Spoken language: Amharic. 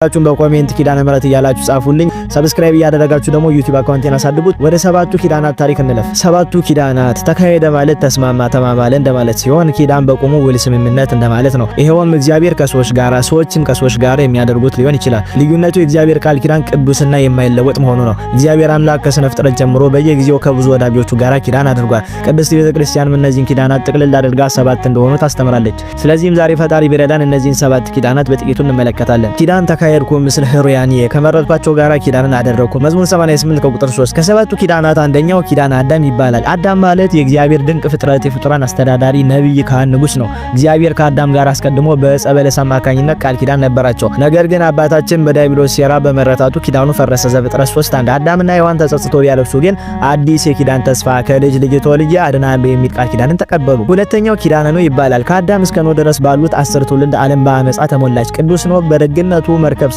ሁላችሁም በ comment ኪዳነ ምሕረት እያላችሁ ጻፉልኝ። Subscribe እያደረጋችሁ ደግሞ YouTube account ኤን አሳድጉት። ወደ ሰባቱ ኪዳናት ታሪክ እንለፍ። ሰባቱ ኪዳናት ተካሄደ ማለት ተስማማ፣ ተማማለ እንደማለት ሲሆን ኪዳን በቁሙ ውል፣ ስምምነት እንደማለት ነው። ይሄውም እግዚአብሔር ከሰዎች ጋር፣ ሰዎችም ከሰዎች ጋር የሚያደርጉት ሊሆን ይችላል። ልዩነቱ የእግዚአብሔር ቃል ኪዳን ቅዱስና የማይለወጥ መሆኑ ነው። እግዚአብሔር አምላክ ከስነ ፍጥረት ጀምሮ በየጊዜው ከብዙ ወዳጆቹ ጋር ኪዳን አድርጓል። ቅድስት ቤተክርስቲያንም እነዚህን ኪዳናት ጥቅልል አድርጋ ሰባት እንደሆኑ ታስተምራለች። ስለዚህም ዛሬ ፈጣሪ ቢረዳን እነዚህን ሰባት ኪዳናት በጥቂቱ እንመለከታለን። ኪዳን ተካሄድኩ ምስለ ኅሩያንየ፣ ከመረጥኳቸው ጋር ኪዳንን አደረግኩ። መዝሙር 88 ከቁጥር 3። ከሰባቱ ኪዳናት አንደኛው ኪዳን አዳም ይባላል። አዳም ማለት የእግዚአብሔር ድንቅ ፍጥረት፣ የፍጡራን አስተዳዳሪ፣ ነቢይ፣ ካህን፣ ንጉስ ነው። እግዚአብሔር ከአዳም ጋር አስቀድሞ በዕፀ በለስ አማካኝነት ቃል ኪዳን ነበራቸው። ነገር ግን አባታችን በዲያብሎስ ሴራ በመረታቱ ኪዳኑ ፈረሰ። ዘፍጥረት 3:1። አዳምና ሔዋን ተጸጽቶ ቢያለቅሱ ግን አዲስ የኪዳን ተስፋ ከልጅ ልጅ ተወልጄ አድናለሁ የሚል ቃል ኪዳንን ተቀበሉ። ሁለተኛው ኪዳነ ኖህ ይባላል። ከአዳም እስከ ኖህ ድረስ ባሉት 10 ትውልድ ዓለም በአመፃ ተሞላች። ቅዱስ ኖህ በደግነቱ መርከብ